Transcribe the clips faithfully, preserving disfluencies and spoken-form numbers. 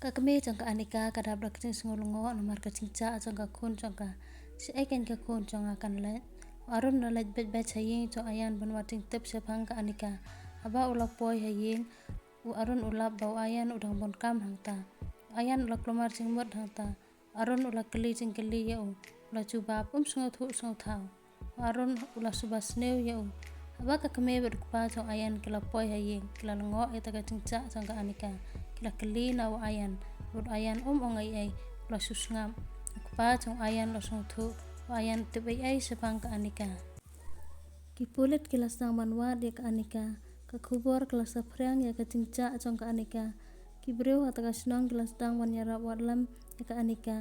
Ka kmie jong ka Anika ka dap da ka jingsngew lyngngoh namar ka jingjah jong ka khun jong ka. Shaei kein ka khun jong nga kan leit? U Arun u la leit beit beit sha ïing jong u Ayan ban wad jingtip shaphang ka Anika. Haba u la poi ha ïing, u Arun u lap ba u Ayan u dang bun kam hangta. U Ayan u la kulmar jingmut hangta. U Arun u la kylli jingkylli ïa u. U la jubab, um sngewthuh sngewthaw. U Arun u la suba sniew ïa u. Haba ka kmie bad u kpa jong u Ayan ki la poi ha ïing, ki la lyngngoh ïa kata ka jingjah jong ka Anika. Ki la kylli na u Ayan, bad u Ayan um ong ei ei, u la shu sngap. U kpa jong u Ayan u la sngewthuh, u Ayan u tip ei ei shaphang ka Anika. Ki pulit ki la sdang ban wad ïa ka Anika. Ka khubor ka la saphriang ïa ka jingjah jong ka Anika. Ki briew ha kata ka shnong ki la sdang ban ïarap wad lem ïa ka Anika.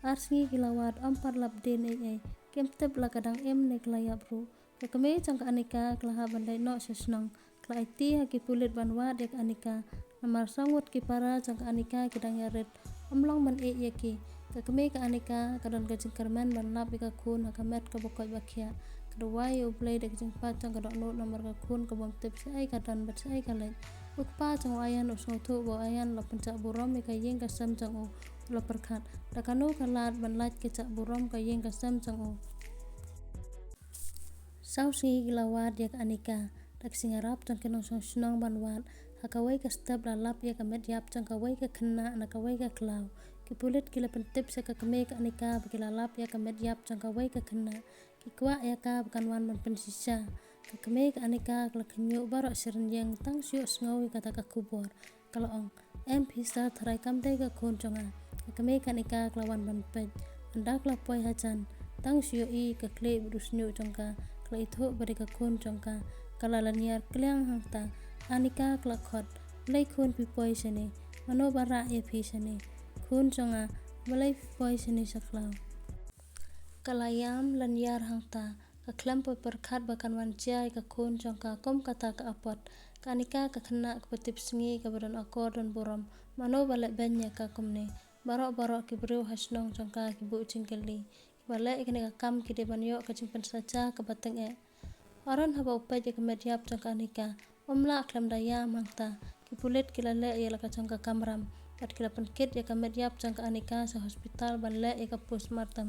Ar sngi ki la wad, ym pat lap dien ei ei. Kim tip la ka dang im ne ka la ïap ruh. Ka kmie jong ka Anika ka la hap ban leit noh sha shnong. Ka la aiti ha ki pulit ban wad ïa ka Anika. Namar saw ngut ki para jong ka Anika ki dang ïarit. Ym long ban ïeh ïa ki. Ka kmie ka Anika ka don ka jingkyrmen ban lap ïa ka khun ha ka met kaba koit ba khiah. Ka duwai ïa U Blei da ka jingpait jong ka dohnud namar ka khun ka bym tip shaei ka don bad shaei ka leit. U kpa jong u Ayan u sngewthuh ba u Ayan u la pynjah burom ïa ka ïing ka sem jong u. U la pyrkhat, da kano ka lad ban lait ka jah burom ka ïing ka sem jong u. Saw sngi ki la wad ïa ka Anika. Da ka jingïarap jong ki nongshong shnong ban wad, ha kawei ka step la lap ïa ka met ïap jong kawei ka khynnah na kawei ka khlaw. Ki pulit ki la pyntip sha ka kmie ka Anika ba ki la lap ïa ka met ïap jong kawei ka khynnah. Ki kwah ïa ka ba kan wan ban pynshisha. Ka kmie ka Anika ka la khynñiuh baroh shi rynïeng tang shu ïohsngew ïa kata ka khubor. Ka la ong, em phi sir, tharai kam dei ka khun jong nga. Ka kmie ka Anika ka la wan ban peit. Ynda ka la poi hajan, tang shu ïohi ka khlieh bad u shñiuh jong ka. Ka la ithuh ba dei ka khun jong ka. Ka la lynñiar kliang hangta. Anika ka la khot, balei khun phi poi shane? Mano ba rah ïa phi shane? Khun jong nga, balei phi poi shane sha khlaw? Ka la ïam lynñiar hangta. Ka khlem poi pyrkhat ba kan wan jia ïa ka khun jong ka kum kata ka apot. Ka Anika ka khynnah kaba tipsngi kaba don akor don burom. Mano ba leh beiñ ïa ka kumne? Baroh baroh ki briew ha shnong jong ka ki buh jingkylli. Kiba leh ïa kane ka kam ki dei ban ïoh ka jingpynsaja kaba tyngeh. U Arun haba u peit ïa ka met ïap jong ka Anika, um lah khlem da ïam hangta. Ki pulit ki la leh ïa la ka jong ka kamram bad ki la pynkit ïa ka met ïap jong ka Anika sha hospital ban leh ïa ka postmortem.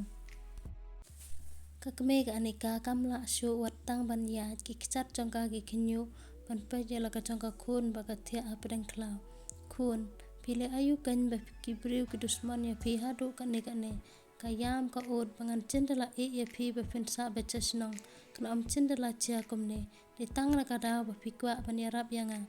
Ka kmie ka Anika kam lah shuh wat tang ban ïaid, ki kjat jong ka ki khynñiuh ban peit ïa la ka jong ka khun ba ka thiah hapdeng khlaw. Khun, phi leh aïu kein ba ki briew ki dusmon ïa phi haduh katne katne? Ka ïam ka ud ba ngan jin da la ïeh ïa phi ba phin sah beit sha shnong. Kane ym jin da la jia kumne. Dei tang na ka daw ba phi kwah ban ïarap ïa nga.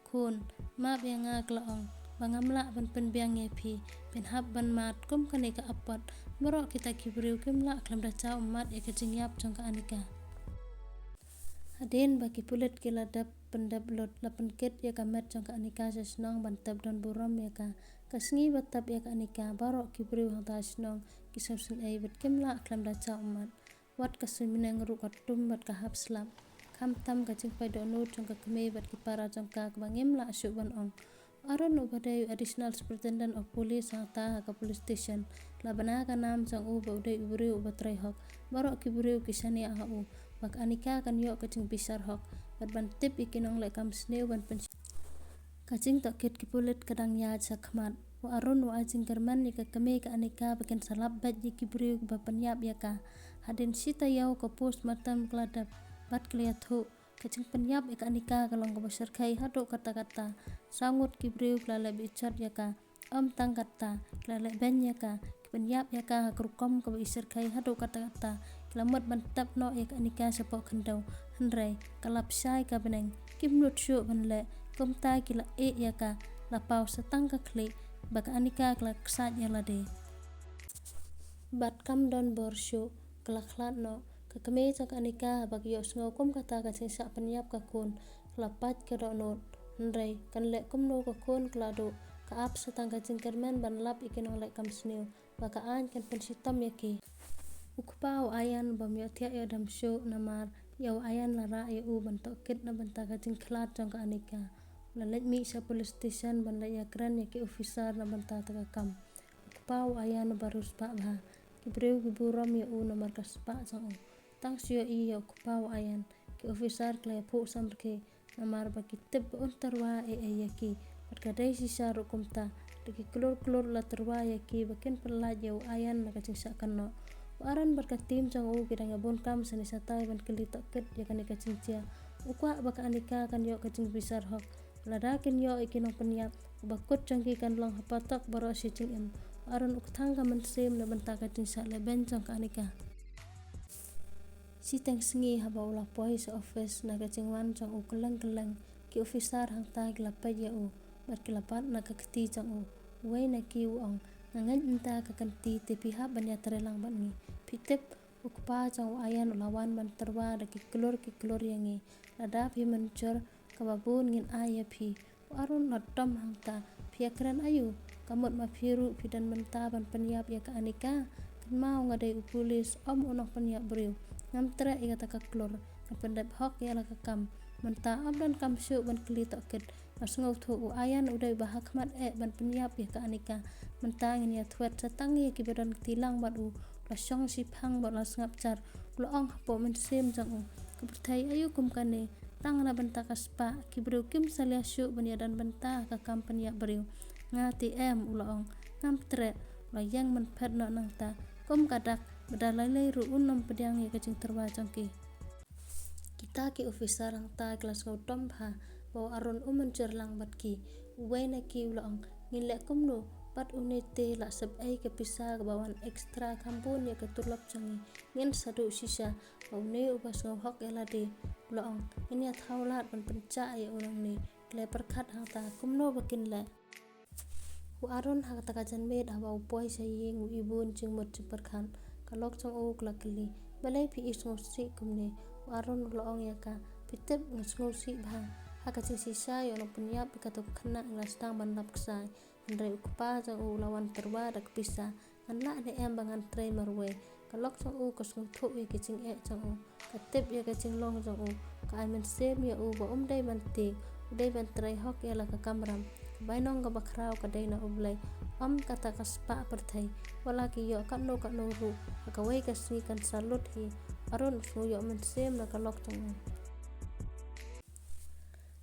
Khun, map ïa nga, ka la ong, ba ngam lah ban pynbiang ïa phi. Phin hap ban mad kum kane ka apot. Baroh kita ki briew kim lah khlem da jaw ummat ïa ka jingïap jong ka Anika. Hadien ba ki pulit ki la dep pyndep lut, la pynkit ïa ka met jong ka Anika sha shnong ban tep don burom ïa ka. Ka sngi ba tep ïa ka Anika, baroh ki briew hangta shnong ki sngewsynei bad kim lah khlem da jaw ummat. Wat ka suiñbneng ruh ka tum bad ka hap slap. Khamtam ka jingpait dohnud jong ka kmie bad ki para jong ka kaba ngim lah shuh ban ong. U Arun uba dei u Additional Superintendent of Police hangta ha ka police station, la bna ka nam jong u ba u dei u briew uba trei hok. Baroh ki briew ki shaniah ha u ba ka Anika kan ïoh ka jingbishar hok bad ban tip ïa ki nongleh kam sniew ban pyn. Ka jingtohkit ki pulit ka dang ïaid sha khmat. U Arun u ai jingkyrmen ïa ka kmie ka Anika ba kin sa lap beit ïa ki briew kiba pynïap ïa ka. Hadien shi taïew ka postmortem ka la dep bad ka la ïathuh. Ka jingpynïap ïa ka Anika ka long kaba shyrkhei haduh katta katta. Saw ngut ki briew ki la leh bishar ïa ka. Ym tang katta, ki la leh beiñ ïa ka. Ki pynïap ïa ka ha ka rukom kaba i shyrkhei haduh katta katta. Ki la mut ban tep noh ïa ka Anika shapoh khyndew. Hynrei ka lap shai ka bneng. Kim nud shuh ban leh. Kumta ki la ïeh ïa ka. La paw sa tang ka khlieh ba ka Anika ka la ksat ïa lade. Bad kam don bor shuh, ka la khlad noh. Ka kmie jong ka Anika haba ka ïohsngew kum kata ka jingshah pynïap ka khun, ka la pait ka dohnud. Hynrei kan leh kumno ka khun ka la duh, ka ap sa tang ka jingkyrmen ban lap ïa ki nongleh kam sniew ba ka aiñ kan pynshitom ïa ki. U kpa u Ayan bym ïohthiah ïohdem shuh namar ïa u Ayan la rah ïa u ban tohkit na bynta ka jingkhlad jong ka Anika. U la leit mih sha police station ban leit ïakren ïa ki officer na bynta kata ka kam. U kpa u Ayan u ba riewspah bha. Ki briew ki burom ïa u namar ka spah jong u. Tang shu ïohi ïa u kpa u Ayan, ki officer ki la ïaphuh samrkhie namar ba ki tip ba un tyrwa ei ei ïa ki. Bad ka dei shisha ruh kumta, Ki klur klur la tyrwa ïa ki ba kin pyllait ïa u Ayan na ka jingshah kynnoh. U Aaron bad ka team jong u ki dang ïa bun kam shane shatai ban kylli tohkit ïa kane ka jingjia. U kwah ba ka Anika kan ïoh ka jingbishar hok. Lada kin ïoh ïa ki nongpynïap, u bakut jong ki kan long ha patok baroh shi jingim. U Aaron u kthang ka mynsiem na bynta ka jingshah lehbeiñ jong ka Anika. Shiteng sngi haba u la poi sha office na ka jingwan jong u kylleng kylleng, ki officer hangta ki la peit ïa u bad ki la bat na ka kti jong u. Uwei na ki u ong, nga ngeit mynta ka kynti te phi hap ban ïatreilang bad ngi. Phi tip, u kpa jong u Ayan u la wan ban tyrwa da ki klur ki klur ïa ngi. Lada phi mynjur, kaba bun ngin ai ïa phi. U Aaron u la dom hangta, phi ïakren aïu? Ka mut ma phi ruh phi don bynta ban pynïap ïa ka Anika. Kynmaw nga dei u pulit, ym u nongpynïap briew. Ngam treh ïa kata ka klur. Ngan pyndep hok ïa la ka kam. Mynta ym don kam shuh ban kylli tohkit. Nga sngewthuh u Ayan u dei uba ha khmat eh ban pynïap ïa ka Anika. Mynta ngin ïa thwet sa tang ïa kiba don kti lang bad u. La shong shiphang bad la sngap jar. U la ong hapoh mynsiem jong u, ka pyrthei aïu kum kane, tang na bynta ka spah ki briew kim salia shuh ban ïadon bynta ha ka kam pynïap briew. Nga te em, u la ong. Ngam treh. U la ïeng mynphet noh nangta. Kum ka dak, ba da lei lei ruh un ym pdiang ïa ka jingtyrwa jong ki. Kita ki officer hangta ki la sngewdom bha ba u Aaron um mynjur lang bad ki. Uwei na ki u la ong, ngin leh kumno? Bad une te la sep ei ka pisa kaba wan extra kham bun ïa ka tulop jong ngi. Ngin sa duh shisha. Ba une uba sngewhok ïa lade u la ong, ngin ïa thaw lad ban pynjah ïa u nangne. Ki la pyrkhat hangta kumno ba kin leh. U Aaron ha kata ka janmiet haba u poi sha ïing u ibun jingmut jingpyrkhat. Ka lok jong u ka la kylli, balei phi i sngewsih kumne? U Aaron u la ong ïa ka, phi tip nga sngewsih bha. Ha ka jingshisha ïa u nongpynïap ïa kato ka khynnah nga la sdang ban lap ksai. Hynrei u kpa jong u u la wan tyrwa da ka pisa. Ngan lah ne em ba ngan trei marwei? Ka lok jong u ka sngewthuh ïa ka jingeh jong u. Ka tip ïa ka jinglong jong u. Ka ai mynsiem ïa u ba um dei ban tieng. U dei ban trei hok ïa la ka kamram. Ka bainong kaba khraw ka dei na U Blei. Ym kata ka spah pyrthei. Wat la ki ïoh katno katno ruh. Ha kawei ka sngi kan sa lut hi. Aaron u sngew ïoh mynsiem na ka lok jong u.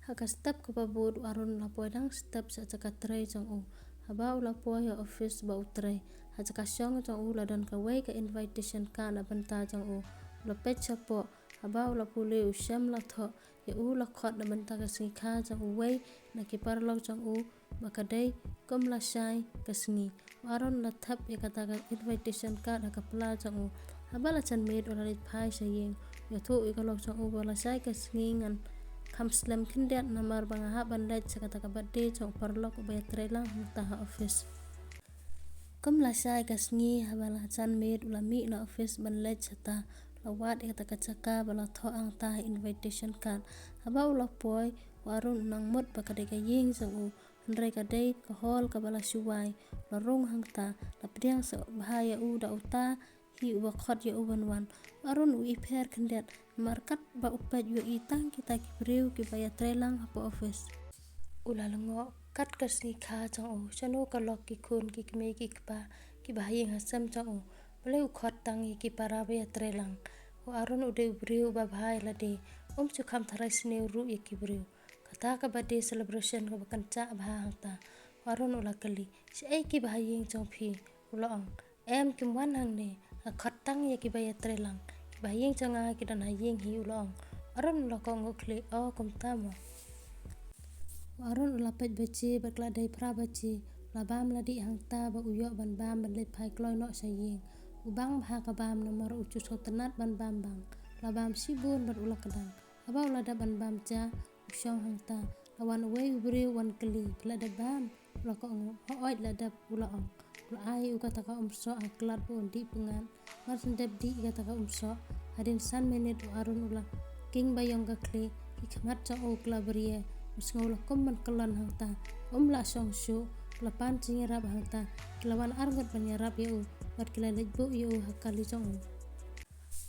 Ha ka step kaba bud u Aaron u la poi dang step sha jaka trei jong u. Haba u la poi ha office ba u trei, ha jaka shong jong u la don kawei ka invitation card na bynta jong u. U la peit shapoh, haba u la pule u shem la thoh ïa u la khot na bynta ka sngi kha jong uwei na ki paralok jong u ba ka dei kum lashai ka sngi. U Aaron u la thep ïa kata ka invitation card ha ka pla jong u. Haba la janmiet u la leit phai sha ïing. U ïathuh ïa ka lok jong u ba lashai ka sngi ngan kham slem khyndiat namar ba nga hap ban leit sha kata ka birthday jong u paralok uba ïatrei lang hangta ha office. Kum lashai ka sngi haba la janmiet u la mih na office ban leit shata. U la wad ïa kata ka jaka ba la thoh hangta ha invitation card. Haba u la poi, u Aaron u nang mut ba ka dei ka ïing jong u. Hynrei ka dei ka hall kaba la shu wai. La rung hangta, la pdiang sngewbha ïa u da uta hi uba khot ïa u ban wan. U Aaron u ipher khyndiat namar katba u peit u ïohi tang kita ki briew kiba ïatrei lang hapoh office. U la lyngngoh kat ka sngi kha jong u, shano ka lok ki khun ki kmie ki kpa kiba ha ïing ha sem jong u. Balei u khot tang ïa ki para ba ïatrei lang? U Aaron u dei u briew uba bha ïa lade, um shu kham tharai sniew ruh ïa ki briew. Kata ka birthday celebration kaba kynjah bha hangta. U Aaron u la kylli, shaei kiba ha ïing jong phi? U la ong, em, kim wan hangne. Nga khot tang ïa kiba ïatrei lang. Kiba ha ïing jong nga ki don ha ïing hi, u la ong. U Aaron u la kohnguh khlieh, o kumta mo. U Aaron u la peit baje bad ka la dei phra baje. U la bam la dih hangta ba u ïoh ban bam ban leit phai kloi noh sha ïing. U bang bha ka bam namar u ju sngewtynnat ban bam bang. U la bam shibun bad u la kdang. Haba u la dep ban bam ja, u shong hangta. La wan uwei u briew wan kylli, phi la dep bam? U la kohnguh, hooid la dep, u la ong. U la ai ïa u kata ka umsoh ha klat ba un dih pyngngad. Mar shu dep dih ïa kata ka umsoh, hadien san minit u Aaron u la king ba ïong ka khlieh, ki khmat jong u ki la brie. U sngew la kum ban kyllon hangta. Um lah shong shuh, u la pan jingïarap hangta. Ki la wan arngut ban ïarap ïa u bad ki la leit buh ïa u ha kali jong u.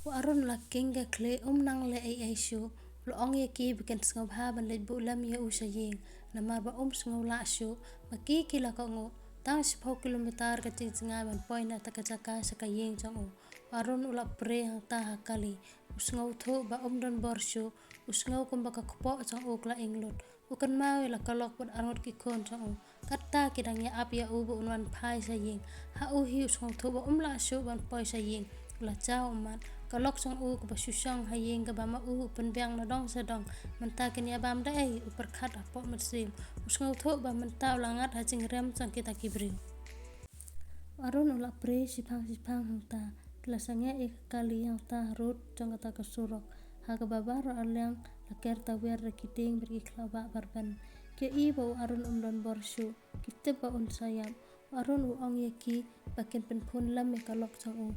U Aaron u la king ka khlieh, um nang leh ei ei shuh. U la ong ïa ki ba kin sngewbha ban leit buh lem ïa u sha ïing, namar ba um sngew lah shuh. Ma ki ki la kohnguh, tang shiphew kilometer ka jingjngai ban poi na kata ka jaka sha ka ïing jong u. U Aaron u la pre hangta ha kali. U sngewthuh ba um don bor shuh. U sngew kumba ka kpoh jong u ka la ing lut. U kynmaw ïa la ka lok bad arngut ki khun jong u. Katta ki dang ïa ap ïa u ba un wan phai sha ïing. Ha u hi u sngewthuh ba um lah shuh ban poi sha ïing. U la jaw ummat. Ka lok jong u kaba shu shong ha ïing kaba ma u u pynbiang na dong sha dong. Mynta kin ïa bam da ei, u pyrkhat hapoh mynsiem. U sngewthuh ba mynta u la ngat ha jingrem jong kita ki briew. U Arun u la pyrshang shiphang shiphang hangta. Ki la sangeh ïa ka kali hangta ha rud jong kata ka surok. Ha kaba baroh arliang la ker tawiar da ki dieng bad ki khlaw bah barben. Ki ïohi ba u Arun um don bor shuh. Ki tip ba un sa ïap. U Arun u ong ïa ki ba kin pynphone lem ïa ka lok jong u.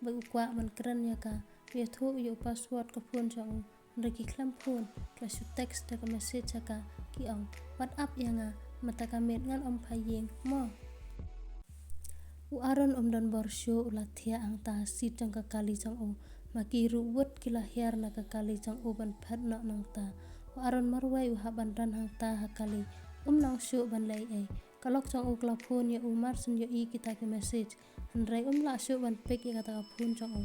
Ba u kwah ban kren ïa ka. U ïathuh ïa u password ka phone jong u. Hynrei ki khlem phone, ki la shu text da ka message ha ka, ki ong, "What up ïa nga, mynta ka miet ngan ym phai ïing mo." U Arun um don bor shuh, u la thiah hangta ha seat jong ka kali jong u. Ma ki ruh wut ki la hiar na ka kali jong u ban phet noh nangta. U Arun marwei u hap ban don hangta ha kali. Um long shuh ban leh ei. Ka lok jong u ka la phone ïa u mar shen ïohi kita ki message. Hynrei um lah shuh ban pick ïa kata ka phone jong u.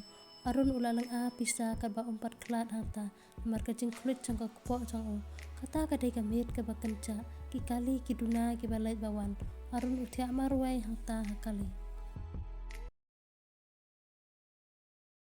Arun u la lynga pisa katba um pat khlad hangta. Namar ka jingkhluit jong ka kpoh jong u. Kata ka dei ka miet kaba kynjah. Ki kali ki duna kiba leit ba wan. Arun u thiah marwei hangta ha kali.